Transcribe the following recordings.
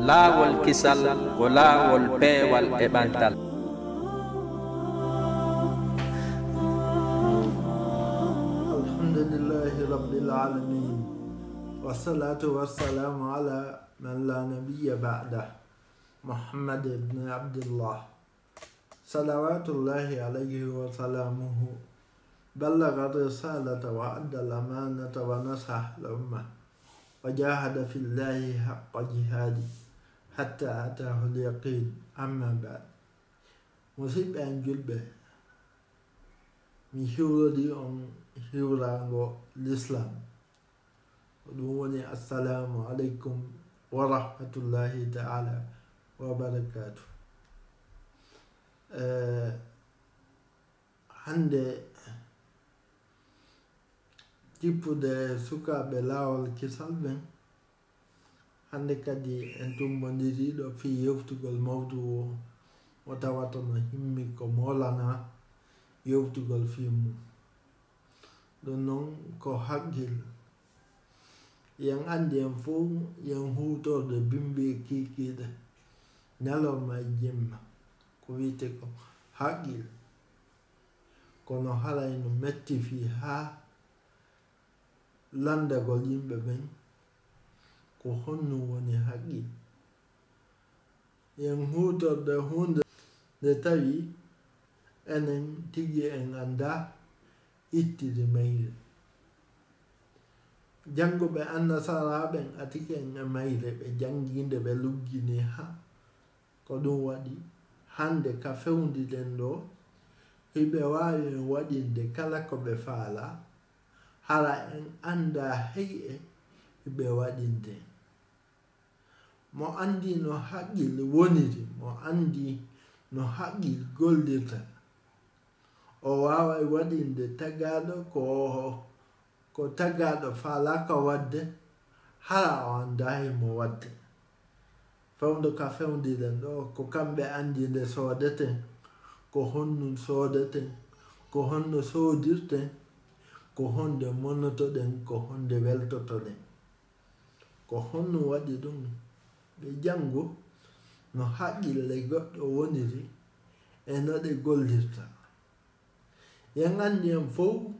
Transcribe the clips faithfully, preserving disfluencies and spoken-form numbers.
Laawol kisal ko laawol peewal e ɓantal. Alhamdulillahi Rabbil Alamin. Wassalatu wassalamu ala man la nabiyya ba'da, Muhammad ibn Abdullah. Salawatullahi alayhi wa salamuhu. Ballaga risalata wa adda al-amanata wa nasaha al-umma wa jahada fillahi haqqa jihadi hatta atahu al-yaqin. Amma ba'd. Musidɓe am julɓe, mi hiwrodi on hiwraango l'islam. Ko ɗum woni assalamu aleykum wa rahmatullahi ta'ala wa barakatuh. Eh, hannde tippude sukaaɓe laawol kisal ɓen, hannde kadi en tumbondiri ɗo fii yewtugol mawdu o, mo tawata no himmi ko moolana yewtugol fii mum. Ɗum noon ko haqqil. Yen anndi en fow yen huutorde bimbi e kiikiiɗe, ñalorma e jemma, ko wiyetee ko haqqil. Kono haray no metti fii haa lanndagol yimɓe ɓen ko honɗum woni haqqil. Yen huutorde huunde nde tawi enen tigi en anndaa ittiri mayre. Jannguɓe annasaraaɓe ɓen atike en e mayre, ɓe janngi nde, ɓe luggini haa. Ko ɗum waɗi hannde ka fewndiɗen ɗo, hiɓe waawi en waɗinde kala ko ɓe faalaa, hara en anndaa hey'e hiɓe waɗinde. Mo anndi no haqqil woniri, mo anndi no haqqil gollirta, o waaway waɗinde tagaaɗo ko, ko tagaaɗo faalaaka waɗde, hara o anndaa e mo waɗde. Fewndo ka fewndiɗen ɗo, ko kamɓe anndi nde soodeten, ko honɗum soodeten, ko honno soodirten, ko honde monotoɗen, ko honde weltotoɗen. Ko honɗum waɗi ɗum? Ɓe janngu no haqqille goɗɗo woniri e no ɗe gollirta. Yen anndi en fow,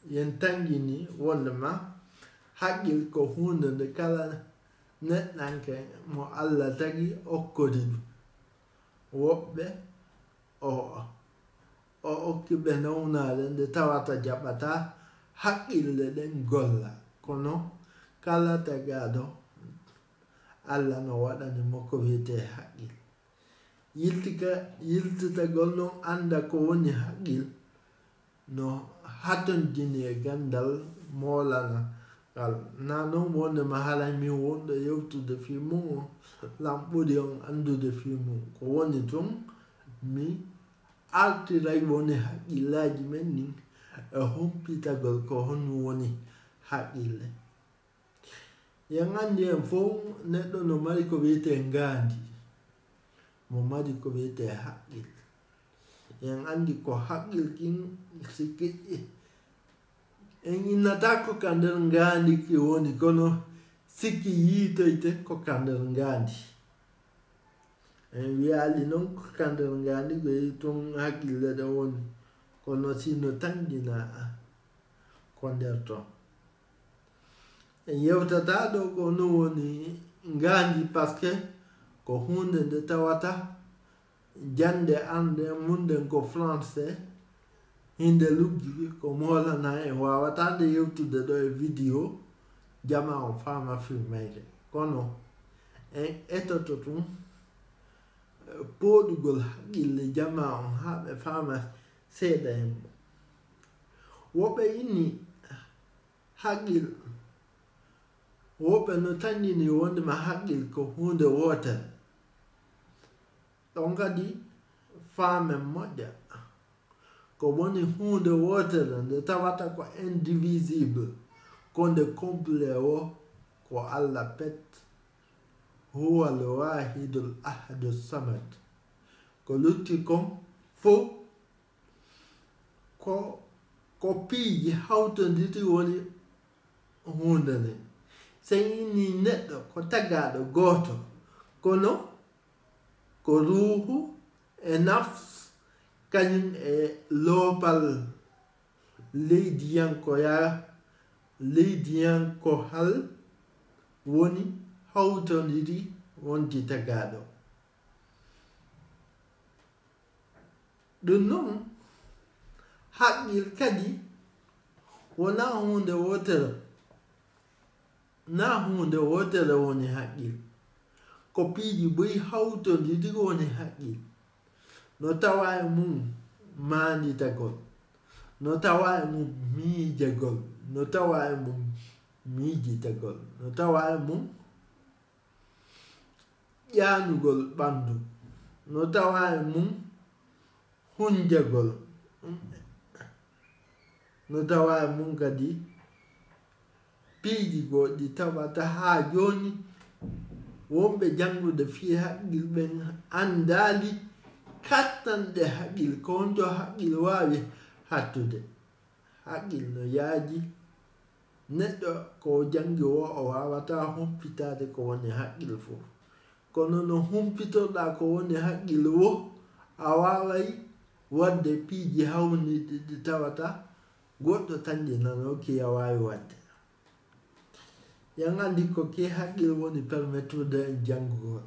yen tanngini wondema haqqil ko huunde nde kala neɗɗanke mo Alla tagi okkori ɗum. Woɓɓe o, o okki ɓe nawnaare nde tawata jaɓataa haqqille ɗen golla. Kono kala tagaaɗo, Alla no waɗani mo ko wiyetee haqqil. Yiltika, yiltitagol non annda ko woni haqqil no hatondini e ganndal moolana ngal. Na non wonde ma haray min wonɗo yewtude fii mum on, lan ɓuri on anndude fii mum. Ko woni tun, mi artiray woni haqqillaaji men ɗin e humpitagol ko honɗum woni haqqille. Yen anndi en fow neɗɗo no mari ko wiyetee ngaandi, mo mari ko wiyetee haqqil. Yen anndi ko haqqil kin sikki en innata ko ka nder ngaandi ki woni, kono sikki yiitoyte ko ka nder ngaandi. En wiyaali non ko ka nder ngaandi ko tun haqqille ɗen woni, kono si no tanngina ko nder ton. En yewtataa ɗo ko no woni ngaandi, parce que ko huunde nde tawata jannde an nden mun nden ko français, hinde luggi ko moolana en waawataa nde yewtude ɗo e vidéo, jamaa on faama fii mayre. Kono en etoto tun, eh, pooɗugol haqqille jamaa on haa ɓe faama seeɗa e mun. Woɓɓe inni haqqil, woɓɓe no tanngini wondema haqqil ko huunde wootere. Ɗon kadi faamen moƴƴa. Ko woni huunde wootere nde tawata ko indivisible, ko nde complet o, ko Alla pet, huwa al-waahidul ahadus samad. Ko lutti kon fow ko, ko piiji hawtondiri woni huunde nden. Sey ni neɗɗo ko tagaaɗo gooto, Kono ko ruuhu e nafs, kañum e loopal leydiyankoya, leydiyankohal woni hawtondiri wonti tagaaɗo. Ɗum noon, haqqil kadi wonaa huunde wootere, naa huunde wootere woni haqqil. Ko piiji buy hawtondiri woni haqqil. No tawa e mum maanditagol, no tawa e mum miijagol, no tawa e mum miijitagol, no tawa e mum ƴaanugol ɓanndu, no tawa e mum hunjagol, no tawa e mum kadi piiji goo ɗi tawata haa jooni wonɓe janngude fii haqqil ɓen anndaali kattanɗe haqqil, ko honto haqqil waawi hattude. Haqqil no yaaji neɗɗo ko o janngi woo, o waawataa humpitaade ko woni haqqil fof. Kono no humpitorɗaa ko woni haqqil woo, a waaway waɗde piiji hawniiɗi ɗi tawata goɗɗo tan ɗi nanooki a waawi waɗde. Yan anndi ko kii haqqil woni permettude en janngugol.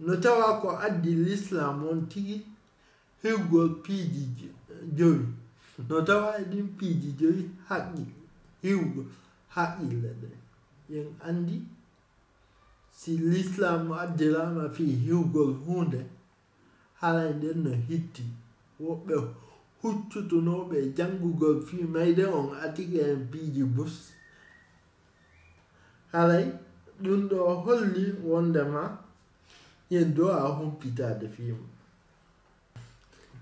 No tawa ko addi Lislaam on tigi hiwgol piiji j-, jowi. No tawa e ɗin piiji jowi haqqi, hiwgol haqqille ɗen. Yen anndi si Lislaam addiraama fii hiwgol huunde, haray nden no hitti. Woɓɓe huccutunooɓe e janngugol fii mayde on atike en piiji bus. Haray ɗun ɗoo holli wonndema yen duwaa humpitaade fii mun.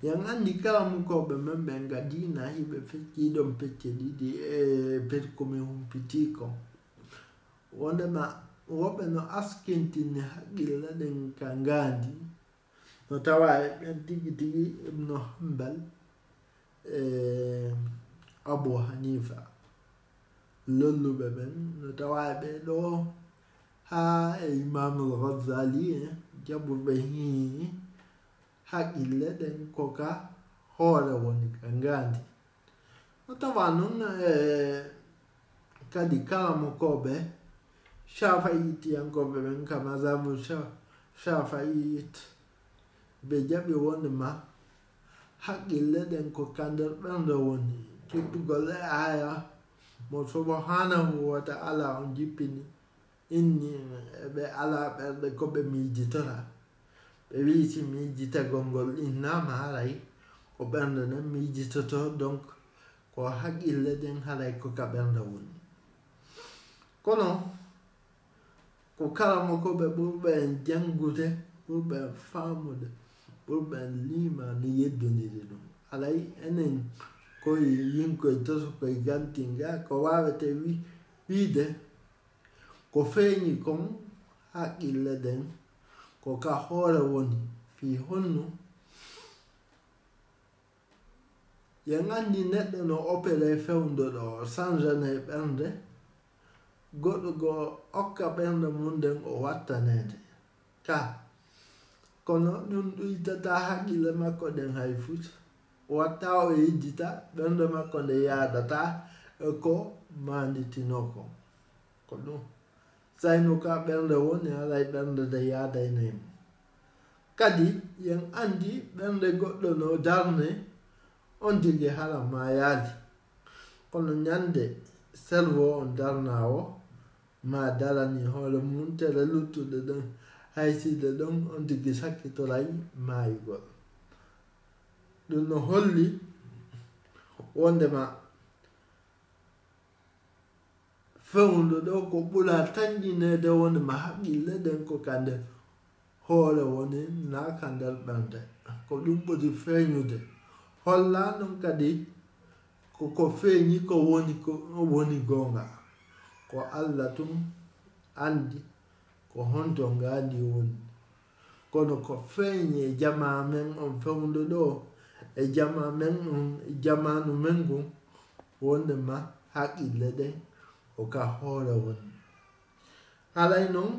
Yan anndi karamokooɓe men ɓen ga diina hiɓe fecci ɗon pecce ɗiɗi e pet ko mi humpitii kon. Wonndema woɓɓe no askintini haqqille ɗen ka ngaandi. No tawa e ɓen tigi tigi Ibnu Hanbal e Abu Hanifa. Lolluɓe ɓen no tawa e ɓee ɗoo haa e Imaamul Ghazali, jaɓuɓe hii haqqille ɗen ko ka hoore woni ka ngaandi. No tawa non, e, kadi karamokooɓe Shafi'itiyankooɓe ɓen ka mazhabu Sha-, Shafi'it, ɓe jaɓi wonde ma haqqille ɗen ko ka nder ɓernde woni, teddugol e aaya mo Subhanahu wa Ta'ala on jippini. Inni ɓe alaa ɓerɗe ko ɓe miijitora. Ɓe wi'i si miijitagol ngol innaama haray ko ɓernde nden miijitotoo, donc ko haqqille ɗen haray ko ka ɓernde woni. Kono ko karamokooɓe ɓurɓe en janngude, ɓurɓe en faamude, ɓurɓe en liimaani yeddondiri ɗum. Haray enen koye yinkoye tosokoye gantinga ko waawete wi-, wiide ko feeñi kon haqqille ɗen ko ka hoore woni fii honno? Yen anndi neɗɗo no opéré fewndo ɗo, o sanjane ɓernde, goɗɗo goo okka ɓernde mun nden o wattaneede ka. Kono ɗum ɗuytataa haqqille makko ɗen hay fus. Watta o yejjita ɓernde makko nde yaadataa e ko maanditinoo kon. Ko ɗum. Sayno ka ɓernde woni, haray ɓernde nde yaadaynay mo. Kadi, yen anndi ɓernde goɗɗo no darne, on tigi hara maayaali. Kono ñande cerveau on darnaa o, ma darani hoore mum tere luttuɗe ɗen, hay si ɗe ɗon, on tigi sakkitoray maayugol. Ɗum no holli wondema fewndo ɗo ko ɓura tanƴineede woni ma haqqille ɗen ko ka nder hoore woni, naa ka nder ɓernde. Ko ɗum ɓuri feeñude. Hollaa non kadi ko ko feeñi ko woni, ko woni goonga. Ko Alla tun anndi ko honto ngaandi woni. Kono ko feeñi e jamaa men on fewndo ɗo, e jamaa men on, e jamaanu men ngun, wonde ma haqqille ɗen ko ka hoore woni. Haray non,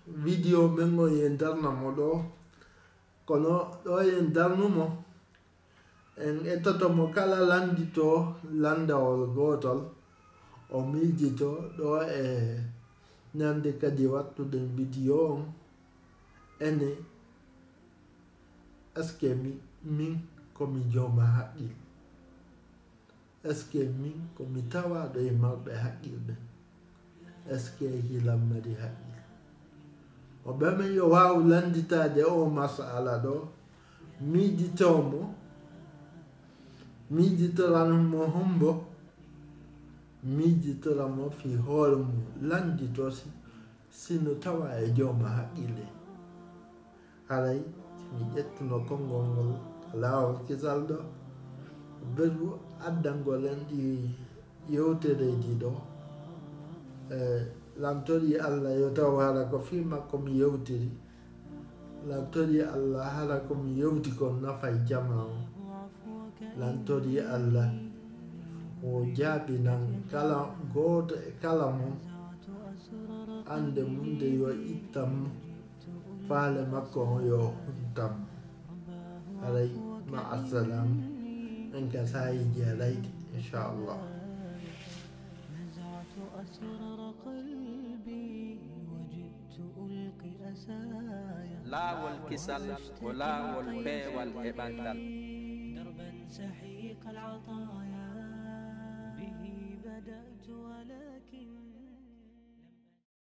video men on yen darna mo ɗo, kono ɗo yen darnu mo, en ettoto mo kala lanndito lanndawol gootol, o miijito ɗo e ñannde kadi wattuɗen video on, ene, est-ce que mi, min ko mi jooma haqqil? Est-ce que min ko mi tawaaɗo e mawɓe haqqil ɓen? Est-ce que hilan mari haqqil? O ɓe men yo waawu lannditaade o masala ɗo, miijitoo mo, miijitora mo hombo, miijitora mo fii hoore mum, lannditoo si, si no tawaa e jooma haqqille. Haray, si mi ƴettuno konngol ngol laawol kisal ɗo, beru addangol en ɗi yewtereeji ɗo. E, lan torii Alla yo taw hara ko fii makko mi yewtiri. Lan torii Alla hara ko mi yewti kon nafay jamaa on. Lan torii Alla o jaabinan kala gooto e kala mon annde mum nde yo ittan mo. Faale makko on yo huntam. Haray, ma assalam. En ka saayiiji haray, inchallah. Laawol kisal ko laawol peewal e ɓanndal.